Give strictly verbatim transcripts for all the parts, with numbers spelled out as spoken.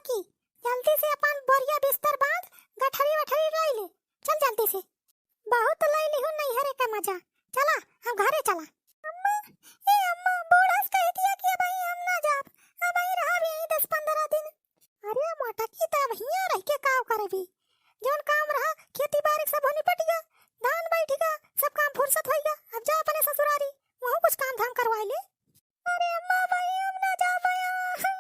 मोटकी, जल्दी से अपन बोरिया बिस्तर बांध, गठरी वठरी लाई ले, चल जल्दी से। बहुत लई लिहू नैहरे के मजा। चला, अब घरे चला। अम्मा, ए अम्मा, बूढ़ा से कह दिया कि अबहीं हम ना जाब, अबहीं रहब यहीं दस पन्द्रह दिन। अरे मोटकी, त अब हियां रह के काव करबी? जौन काम रहा खेती बारी के सब हो निपट गया, धान बैठ गया, सब काम फुर्सत होइगा। अब जा अपने ससुरारी, वहूं कुछ काम धाम करवाए ले। अरे अम्मा, अबहीं हम ना जाब, अम्मा।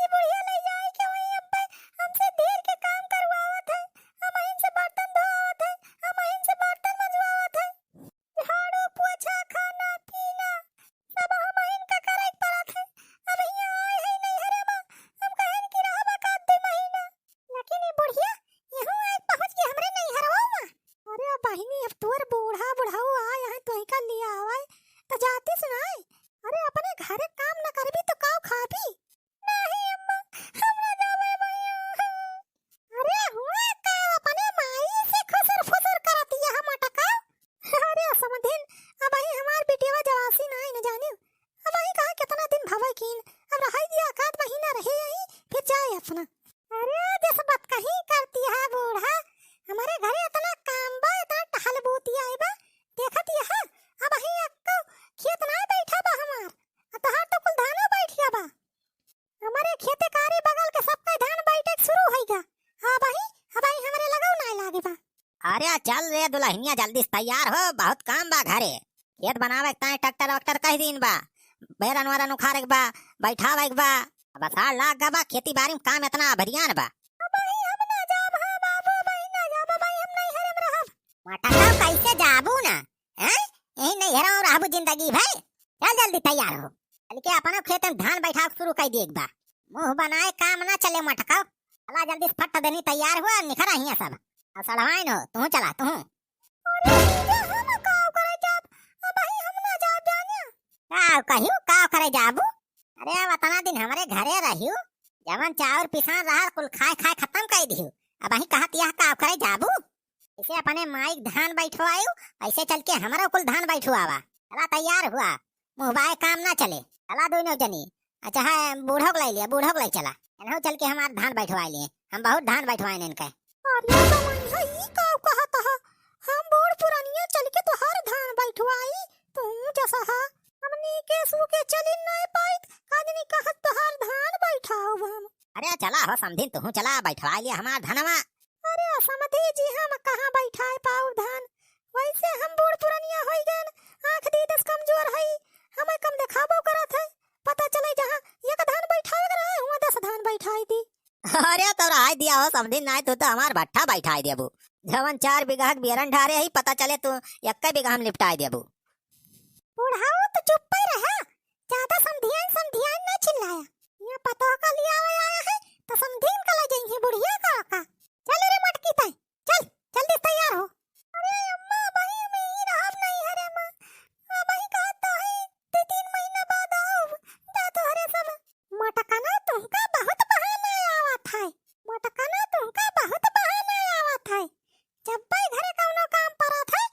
ई बुढ़िया ले जाए के वही अब्बे हमसे ढेर के काम करवावत है, हमहिन से बर्तन धोवावत है, हमहिन से बर्तन मजवावत है, झाड़ू, पोछा, खाना, पीना, सब हमहिन का करे के पड़त है। अब हियां आए है नैहरे मा, हम कहन कि रहबा का दू महीना, लेकिन ई बुढ़िया यहूं आए पहुंच गई हमरे नैहरवा मा। अरे बहिनी, अब तोर बूढ़ा बुढ़ऊ आए हैं, तोही का लिया आवे, त जाती सुनाए। अरे अपने घरे काम न करबी तो काव खाबी? नहीं अम्मा, हम ना जाबे भैया। अरे हुआ का अपने माई से खुसर फुसर करत यह मटका। अरे समधिन, अबहीं हमार बिटिया जवासी नाई न जानियो। अबहीं कहाँ कितना दिन भवे कीन, अब रहाई दिया, एकाध महीना रहे यहीं, फिर जाए अपना। अरे जस बतकही करती है बूढ़ा, हमारे घरे इतना काम बा, इतना टहल बूती आई बा, देखत यह, अबहीं अक्को खेत नाई बैठा बा हमार, आ तोहार तो कुल धानो बैठ गया बा। हमरे खेते कारी बगल के सबके धान बैठे के शुरू होइगा। हाँ भाई, हाँ भाई, हमरे लगऊ नाय लागे बा। अरे चल रे दुलहिनिया, जल्दी से तैयार हो, बहुत काम बा घरे। खेत बनावे के ताई ट्रैक्टर वैक्टर कह दीन बा, बेरन वरन उखाड़े के बा, बैठावे के बा। अब असार लाग गा बा, खेती बारी में काम इतना अभरियान बा। हाँ भाई, हम ना जाब, हाँ बाबू, भाई ना जाब, भाई हम नैहरे में रहब। मटका कैसे जाबू ना, हैं? यही नैहरे में रहबू जिंदगी भर? चल जल्दी तैयार हो। चल के अपनो खेत में धान बैठाव शुरू कर दिए एक बार। मुंह बनाए काम ना चले मटकाओ। चला जल्दी से फट देनी तैयार हुआ, निखरा हियां सब। अब सड़वाइन हो, तू चला, तू। अरे जीजा, हम काव करे जाब? अबही हम ना जाब जानिया। काव कहियो, काव करे जाबू? अरे अब अतना दिन हमरे घरे रहियो, जवन चाउर पिसान रहा कुल खाए खाए खत्म कर दियो। अबही कहत यह काव करे जाबू? इसे अपने माई के धान बैठवायु, ऐसे चल के हमरो कुल धान बैठवावा। चला तैयार हुआ, मुँह बाए काम ना चले। चला दोनों जनी, अच्छा है बूढ़ो को ले लिया, बूढ़ो को ले चला। इन्हों चल के हमार धान बैठवाए लिए, हम बहुत धान बैठवाए इनके। अरे समझा ई का कहत ह, हम बूढ़ पुरनिया चल के तोहार धान बैठवाई, तू जसा ह। हमनी के सू के चली नहीं पाइत, काजनी कहत तोहार धान बैठाऊ हम। अरे चला हो समधिन, तू चला बैठवाए लिया हमार धनवा। अरे समधी जी, हम कहाँ बैठाए पाउब धान? वैसे हम बूढ़ पुरनिया होई गएन, आँख दीदस कमजोर हई, हमें कम देखाबो करत है। पता चले जहाँ एक धान बैठावे के रहे, हुआँ दस धान बैठाई दी। अरे तो रहाई दिया हो समधी, नाय तू तो हमार भट्ठा बैठाई देबू। जवन चार बीघा के बेरन ढारे ही, पता चले तू एक बीघा हम निपटाई देबू। बुढ़ाऊ तो चुप्पे रहा, ज्यादा समधियान समधियान ना चिल्लाया। यहाँ पतोह का लिया आया है, तो समधिन का ले जाइए बुढ़िया का का। चल रे मटकी ताई, चल, जल्दी तैयार हो। अरे अम्मा, भाई हम यहीं रहब नहीं हरे माँ। अबही कहत तो है, दो तीन महीना बाद आउब, जा तोहरे सब। मटकना तुमका बहुत बहाना आवत है, मटकना तुमका बहुत बहाना आवत है। जब भाई घरे कौनो काम परत है,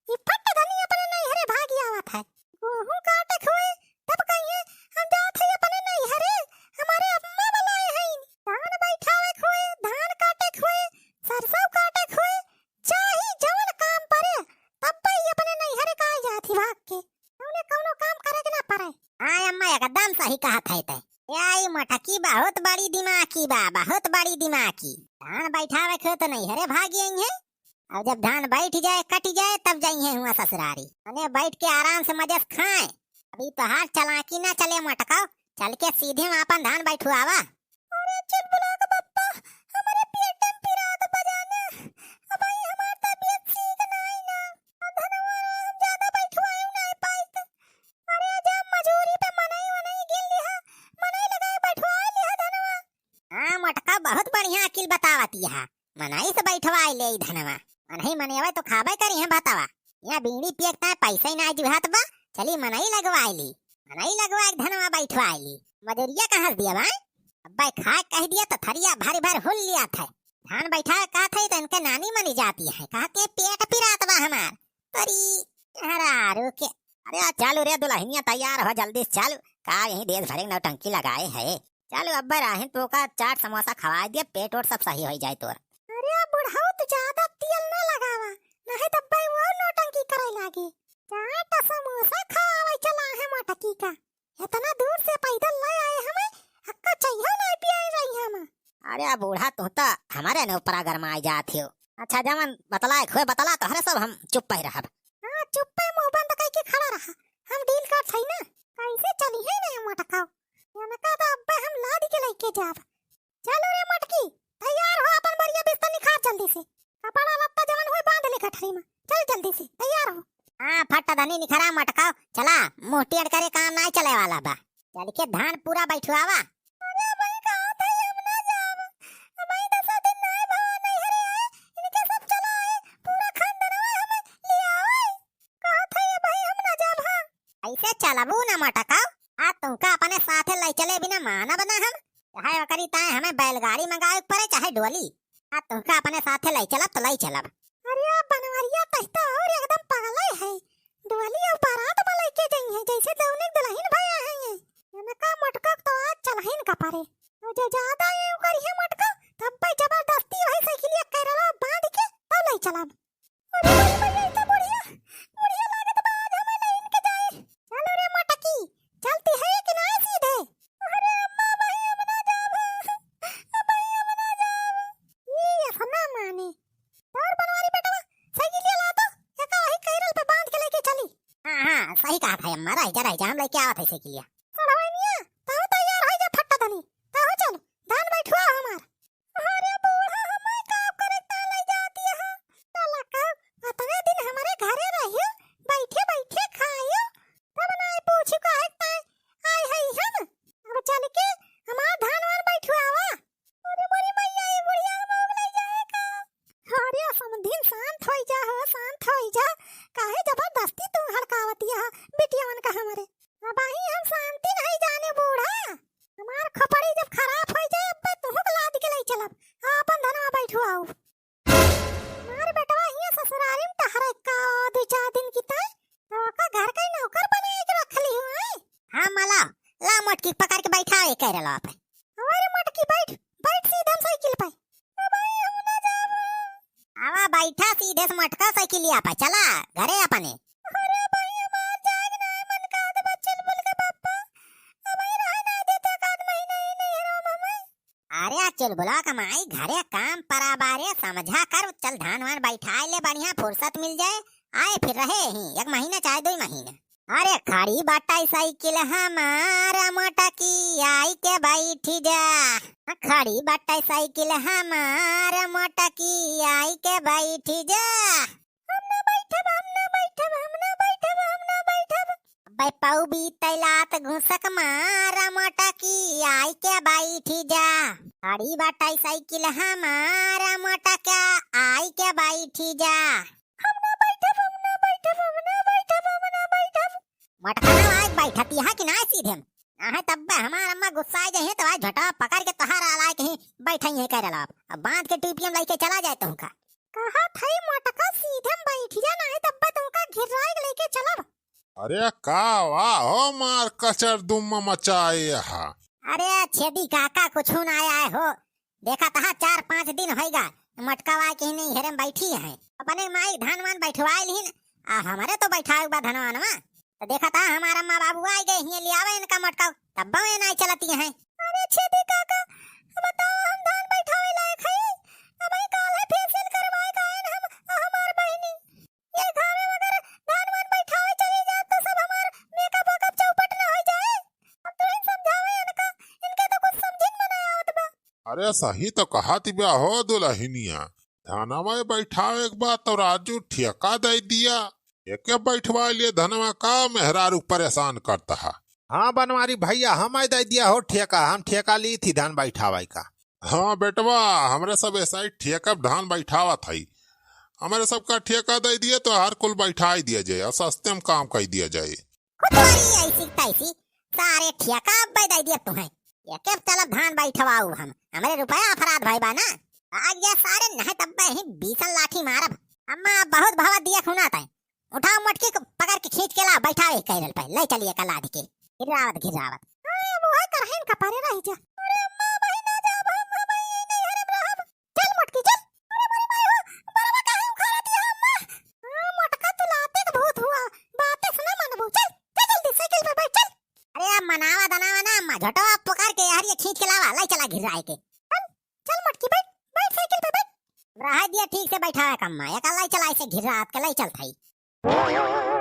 ई फट धनी अपने नैहरे भागी आवत है। गेहूं काटे के होए, तब कहिए, "हम जात हई अपने नैहरे, हमारे अम्मा बुलाए हईन।" धान बैठावे के होए, धान काटे के होए, सरसों काटे के होए, चाहे जवन काम परे, तब पे ई अपने नैहरे का जात ही भाग के। कौनो, कौनो काम करे के ना परे। हाँ अम्मा, एकदम सही कहत है ते। या ई मटकी बहुत बड़ी दिमागी बा, बहुत बड़ी दिमागी। धान बैठावे के होए तो नैहरे भागी आई है। अब जब धान बैठ जाए, कट जाए, तब जाइए हुआ ससुरारी। मने बैठ के आराम से मजे से खाए। अभी तोहार चालाकी ना चले मटकाओ, चल के सीधे वहाँ अपन धान बैठुआवा। अरे चुलबुला के बप्पा, हमारे पेट में पिरात बजाना। अब भाई हमार तबीयत ठीक नाई ना। अब धनवा हम ज्यादा बैठुआए नाई पाइत। अरे जा मजूरी पे मनई वनई गिन लिहा, मनई लगाए बैठुआए लिहा धनवा। हाँ मटका बहुत बढ़िया अकिल बतावत यहा। मनई से बैठवाई ले ई धनवा। मनई मनेवे तो खाबे करी है भातवा। यहाँ बीड़ी पिए के ताए पैसा ही ना जुहात बा। चली मनई लगवाई ली। मनई लगवा के धनवा बैठवाई ली। मजूरिया कहाँ से दिया भाई? अब्बे खाए कह दिया तो थरिया भर भर हुल लिया था। धान बैठा कहा था तो इनके नानी मनी जाती है। कहा के पेट पिरात बा हमार। अरे, अरे, आरू के। अरे, चालू रे दुल्हनिया तैयार हो जल्दी से चालू। का यही देश भरे नौटंकी लगाए है। चल अब्बे राहिन, तोका चाट समोसा खवाए दिया, पेट ओट सब सही होइ जाए तोर। अरे बुढ़ऊ, तू ज्यादा तेल ना लगावा, नहीं तो अब्बे वो नौटंकी करे लागी। चाट समोसा खवावे चला है मोटकी का, इतना दूर से पैदल ले आए हमें, अक्का चाहिए ना पियाए रही हम। अरे बूढ़ा, तू तो हमारे ने ऊपरा गरमाए जात हो। अच्छा, जवन बतलाए खोए बतला, तोहरे सब हम चुप्पे रहब। हाँ, चुप्पे मुंह बंद करके खड़ा रहा, हम डील करत हई ना। कैसे चली है ना मोटकाओ, इनका तो अब्बे हम लाद के लेके जाब। चलो रे मोटकी, तैयार हो, अपन बढ़िया बिस्तर निखार जल्दी से, कपड़ा लत्ता जवन होई बांध ले गठरी में, चल जल्दी से तैयार हो। हाँ फट्टा धनी निखरा मोटकाओ, चला, मुंह टेढ़ करे काम नाई चले वाला बा। चल के धान पूरा बैठवावा। अरे भाई, कहा था हम ना जाब, भाई दसा दिन नाई भवा नहीं हरे आए, इनके सब चला आए, पूरा खानदानवा हमें ले आवे। कहा था ये भाई हम ना जाब, हाँ। ऐसे चलबू ना मोटकाओ, आ तुमका अपने साथे ले चले बिना मानब ना हम, चाहे ओकरी ताए हमें बैलगाड़ी मंगावे के पड़े चाहे डोली, आ तुमका अपने साथे ले चलब तो ले चलब। अरे बनवरिया, तही तो और एकदम पगले है, डोली और बारात में लेके जाई है जैसे दौनिक दुल्हन भया है ये। इनका मोटका तो आज चलहिन का पड़े, और जो ज्यादा ये करी है मोटका, तब पे जबरदस्ती वही साइकिलिया कैरवा बांध के तब ले चलब। अरे बड़ी भैया, इतना बुढ़िया, बुढ़िया लागत बा, आज हमें ले इनके जाए। चलो रे मोटकी, चलती है कि ना सीधे? अरे अम्मा, भाई हम ना जाब, भाई हम ना जाब। ई अपना माने। और बनवारी बेटवा, साइकिलिया ला तो, एका वही कैरल पे बांध के लेके चली। हाँ, हाँ, सही कहा था अम्मा, रह जा, रह जा, हम लेके आवत है साइकिलिया। चल हवाई मियाँ, ताऊ तैयार हो जा फट्टा धनी, ताऊ चल, धान बैठवा हमार। अरे बूढ़ा, हमें का करे ता ले जाती है? साला का, अतने दिन हमारे घरे रहियो, बैठे बैठे खायो, तब ना पूछी काहे ताई आए है हम। अब चल के हमार धान वान बैठवावा। अरे मोरी मैया, ये बुढ़िया मोग ले जाए का? अरे समधिन, शांत होई जा हो, शांत होई जा। काहे जबरदस्ती तू हड़कावती है बिटियावन का हमरे? अबही हम शांति नहीं जाने बूढ़ा। हमार खोपड़ी जब खराब हो जाए, अब्बे तुहू के लाद के ले चलब। आपन धनवा बैठवाओ। हमार बेटवा हियां ससुरारी में टहरे का दो चार दिन की ताई, तो ओका घर के नौकर बनाए के रख ली हुआ है। हाँ मला, ला मोटकी पकड़ के बैठा है कह रहा पे। अरे मोटकी बैठ, बैठ सीधे हम साइकिल पे। अबही हम ना जाबो। आवा बैठा सीधे से मोटका साइकिलिया पे, चला घरे अपने। अरे भाई, हमार जाए के नाय मन कहत बा चुलबुल के पापा। अबही रहे ना देते एक आध महीना ही नहीं हराम हमें। अरे चुलबुला के माई, घरे काम परा बारे, समझा कर, चल धान वान बैठाए ले, बढ़िया फुर्सत मिल जाए, आए फिर रहे ही एक महीना चाहे दो महीना। अरे खड़ी बाटै साइकिल हमार मोटकी, आई के बैठी जा। खड़ी बाटै साइकिल हमार मोटकी, आई के बैठी जा। हम ना बैठब, हम ना बैठब, हम ना बैठब, हम ना बैठब। अब्बे पौबी तैलात घुसक मार मोटकी, आई के बैठी जा। खड़ी बाटै साइकिल हमार मोटका, आई के बैठी जा। हम ना बैठब, हम ना बैठब, हम ना बैठब, हम ना बैठब। मोटका ना आज बैठती है कि ना सीधे में? आहे तब्बे हमार अम्मा गुस्सा जाए हैं तो आज झटा पकड़ के तोहार आला कहीं बैठई है कह रहा। अब बांध के टीपीएम लेके चला जाए तुमका। कहा थई मोटका सीधे में बैठ जा, नहीं तब्बे तुमका घिर्राई लेके चलब। अरे का वाह हो मार कचर दुम मचाए हा। अरे छेदी काका कुछ ना आए हो, देखा तहा चार पाँच दिन होइगा, मोटकवा के नहीं हेरे में बैठी है। अपने माई धान वान बैठवाए लिहिन, आ हमरे तो बैठाए बा धनवानवा। तो देखा तहा हमार अम्मा बाबू आइ गए हिये लियावे इनका मोटका, तब ये नहीं चलती हैं। अरे छेदी काका, बताओ हम धान बैठावे लायक है? अब ही काल है फेशियल करवाए का आइन हम, आ हमार बहिनी। ये घामे में अगर धान वान बैठावे चली जात तो सब हमार मेकअप वेकअप चौपट ना हो जाए। अब तू ही समझावे इनका, इनके तो कुछ समझिन में ना आवत बा। अरे सही तो कहत बा हो दुलहिनिया, धानवा बैठावे के बाद तो राजू ठेका दे दिया, एके बैठवा लिए धनवा का मेहरारू परेशान करता है। हाँ बनवारी भैया, हम दे दिया हो ठेका, हम ठेका ली थी धान बैठावे का। हाँ बेटवा, हमरे सब ऐसा ही ठेका धान बैठावत हई। हमरे सबका ठेका दे दिए तो हर कुल बैठाई दिया जाए और सस्ते में काम कर दिया जाए। खुदवारी ऐसी तैसी, सारे ठेका अब्बे दे दिए तुम्हें। ये के चलब धान बैठवाऊ हम, हमरे रुपया अपराध भाई बा ना। आ गया सारे नहीं तब्बे ही बीसन लाठी मारब। अम्मा बहुत भावा दिया खुना तय। उठाओ मटकी को पकड़ के खींच के ला, बैठावे कैरल पे, ले चलिए कल लाद के। गिरावत गिरावत। हाँ, वो है करहिन का परे रह जा। अरे अम्मा, भाई ना जाब, हम, हम ई नैहरे में रहब। चल मोटकी, चल। अरे मोरी माई हो, बरवा काहे उखाड़त हिया अम्मा? हाँ, मोटका तू लाते के भूत हुआ, बाते से ना मनबू। चल, चल जल्दी साइकिल पे बैठ, चल। अरे अब मनावा दनावा ना अम्मा, झटवा पुकार के हरिया खींच के लावा, लाई चला घिर्राए के। चल, चल मोटकी, बैठ, बैठ साइकिल पे बैठ। रहा दिया ठीक से बैठावे का अम्मा, एक लाई चला ऐसे घिर्रात के लाई चलत हई।